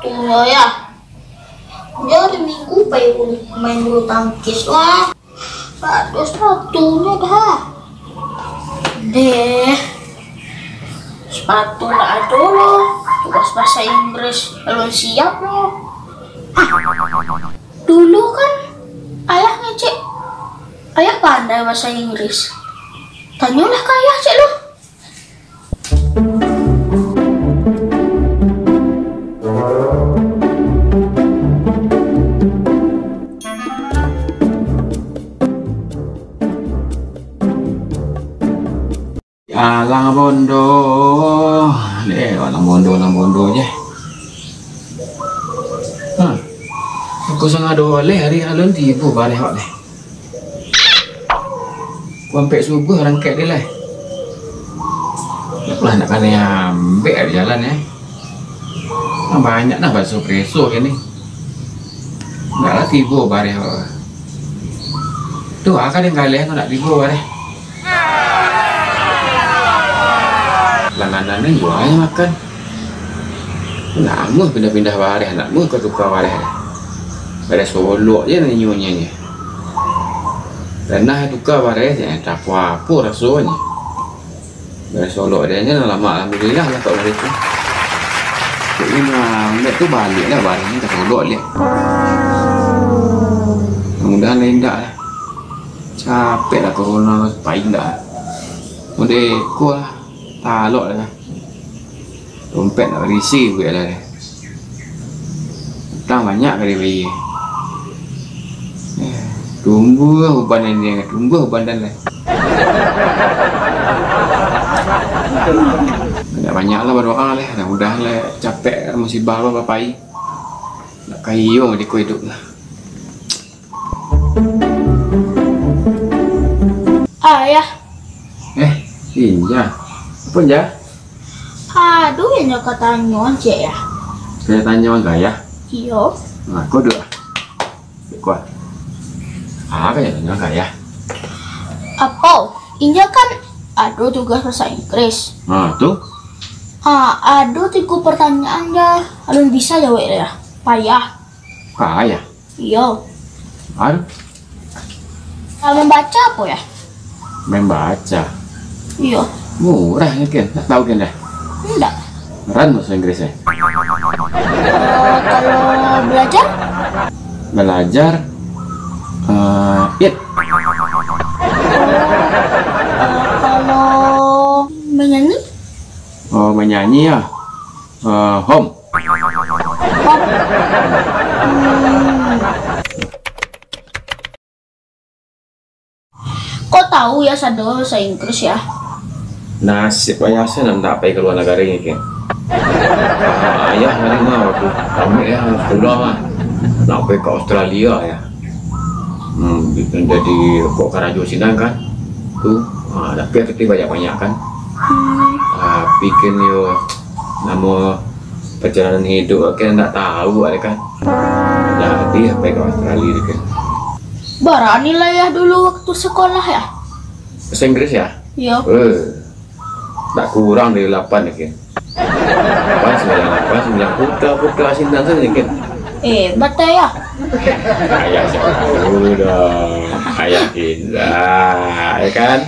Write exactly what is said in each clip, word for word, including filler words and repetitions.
Iyo, Yah. Dio hari Minggu pai bulu, main bulu tangkis, wah. Ado satunyo dah. Deh. Sapatu ndak ado lo. Tugas bahasa Inggris alun siap lo. Ah. Dulu kan ayah ngecek, ayah pandai bahasa Inggris. Tanyolah ka ayah cek lo. Alang bondo, deh, alang bondo, alang bondo je. Ha, aku sangah doh leh, hari alun tibo bareh awak leh. Ampek subuah rangkek deh lai. Lah nak kanai ambek di jalan, eh. Nah, banyak nah baso preso kini. Ndak lah tibo bareh. Tu ah, kadang galeh tu ndak tibo bareh. Langganan ni juo aja makan. Ndak namuah pindah-pindah bareh, ndak namuah ka tuka bareh. Bareh Solok je nan inyo nyo. Ranah tuka bareh, eh, tak apo-apo rasonyo. Bareh Solok dek nyo lah lamak, alhamdulillah lah kok bareh tu. Kok inyo ambek tu baliak lah bareh nyo ka Solok liak. Mudah-mudahan lah indak lah. Capek lah corona, pai indak lah. Mudah ko lah, talok lah. Dompet nak barisi buek lah deh. Utang banyak kali bayi. Eh, tumbuah uban ini, tumbuah uban dan lah. Banyak-banyak lah badoa lah, mudah-mudahan lah capek musibah lo bapai. Nak kayo di ko hidup lah. Ayah. Eh, Inja. Apo, Inja? Ado nan ka tanyo cek, Yah. Ka tanyo ka Ayah? Iyo. Nah, ko duduak. Ko. Ah, ka tanyo ka Ayah. Apo? Inyo kan ado tugas bahasa Inggris. Nah, tu. Ah, ado tigo pertanyaan, Yah. Alun bisa jawek, Yah. Payah. Payah? Iyo. Anu? Ah, membaca apo, Yah? Membaca? Iyo. Murah ni, Ken. Ndak tahu, Ken, dah? Ndak. Ran bahasa Inggris, eh? Eh, kalau belajar? Belajar, eh, it. Eh, kalau menyanyi? Oh, menyanyi, ya. Eh, home. Kok tahu, Yah, sado bahasa Inggris, Yah? Nasib ayah se nan ndak pai ka lua nagari, Ken. Ah, ayah mari mah wakatu tamat, Yah, pulang lah. Nak pai ka Australia, Yah. Hmm, jadi kok karajo sinan kan. Tu, ah, tapi kito banyak-banyak kan. Hmm. Ah, tapi kan yo namo perjalanan hidup kan ndak tahu ado kan. Jadi sampai ka Australia tu kan. Bara nilai Yah dulu waktu sekolah, Yah? Bahasa Inggris, Yah? Iyo. Eh, tak kurang dari lapan, Ken. Lapan, sembilan, lapan, sembilan, putar, putar, sinan saja, Ken. Eh, batai, Yah. Ayah siapa tahu dong. Ayah kita, ya kan?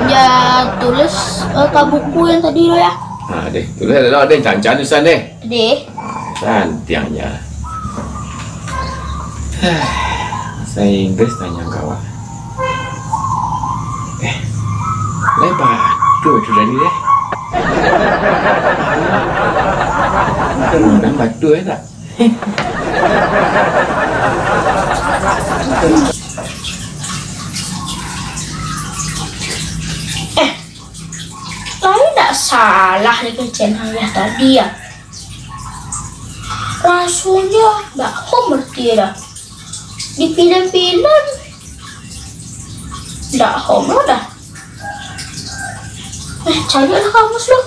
Ya, tulis, eh, ka buku yang tadi lo, Yah. Ha, deh, tulis lo, deh, can-can tulisan, deh. Deh. Santiang je. Bahasa Inggris tanyo ka awak. Eh, lai batua tu tadi, deh. Nan batua, eh, tak? Eh, lai ndak salah dikecekan ayah tadi, ya? Rasonyo ndak hom berarti dah. Di film-film ndak hom lo dah. Eh, caliaklah kamus lo.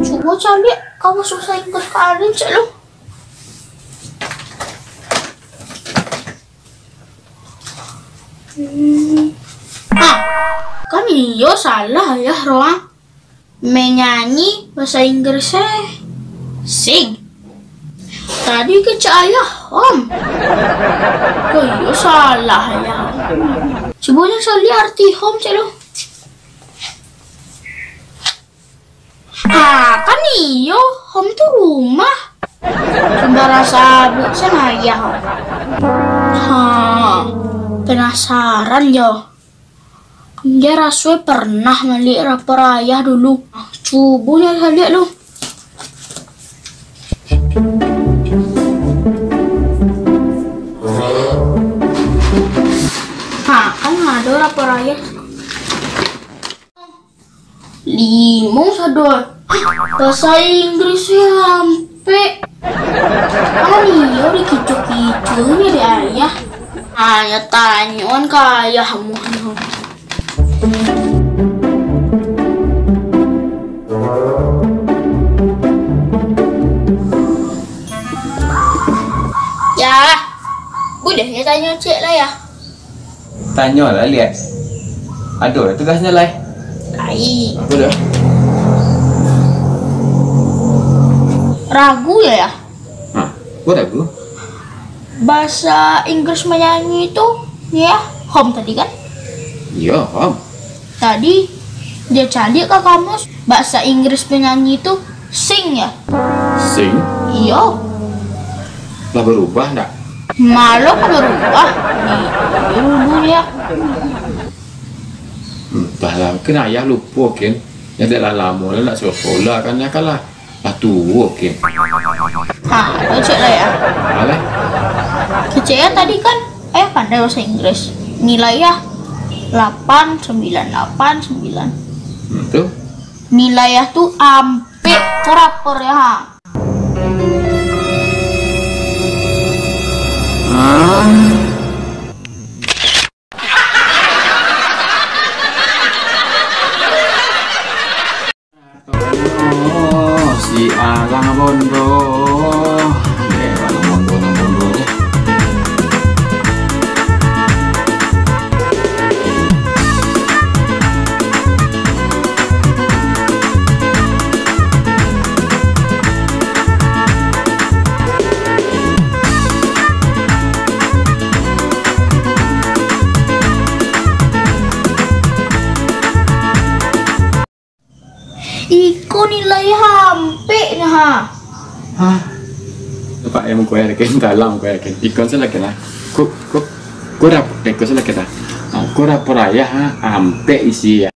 Cubo caliak kamus bahasa Inggris ka Arin cek lo. Hmm. Ah, kan iyo salah, Yah, Roang. Manyanyi bahasa Inggris eh, sing. Tadi kecek ayah home. Kok iyo salah ayah. Cubo nyo caliak arti home cek lu. Ah, kan iyo, home tu rumah. Sambarang sabuik sen ayah. Ha, penasaran yo. India raso pernah maliek rapor ayah dulu. Cubo nyo caliak lu. Ha, kan ado rapor ayah. Limo sadonyo. Bahasa Inggris yo ampek. Alah iyo dikicau-kicau nyo dek ayah. Ayo tanyoan ka ayahmu. Yah, buliah nyo tanyo ciek lah yah. Tanyolah, Liak. Ado tugasnyo lai. Lai. Apo dah? Ragu yo, yah? Hah, kok ragu? Bahasa Inggris manyanyi tu, yo, home tadi kan? Iyo, home. Tadi, Dio caliak ka kamus, bahasa Inggris penyanyi tu sing, yo? Sing? Iyo. Lah berubah ndak? Malah lah berubah. Di, di dulu, yo. Entahlah, mungkin ayah lupo, Kin. Yo, dek lah lamo lah ndak sekolah kan, yo kan lah. Lah tuo, Kin. Ha, kecek lah, yo. Alah. Kecek yo tadi kan, ayah pandai bahasa Inggris. Nilai yo, lapan sembilan, lapan sembilan. Hmm, tu. Nilai yo tu ampek ko rapor yo, ha. Oh, si Alang Bondo. Eh, Alang Bondo, Alang Bondo je. Iko nilai ampek nyo, ha. Hah? Pak, eh, muko ayah, Kin. Dalam muko ayah, Kin. Iko se lah, Kin, ah. Ko, ko, ko rap-, eh, ko se lah, Kin, ah. Ah, ko rapor ayah, ha, ampek isi, yo.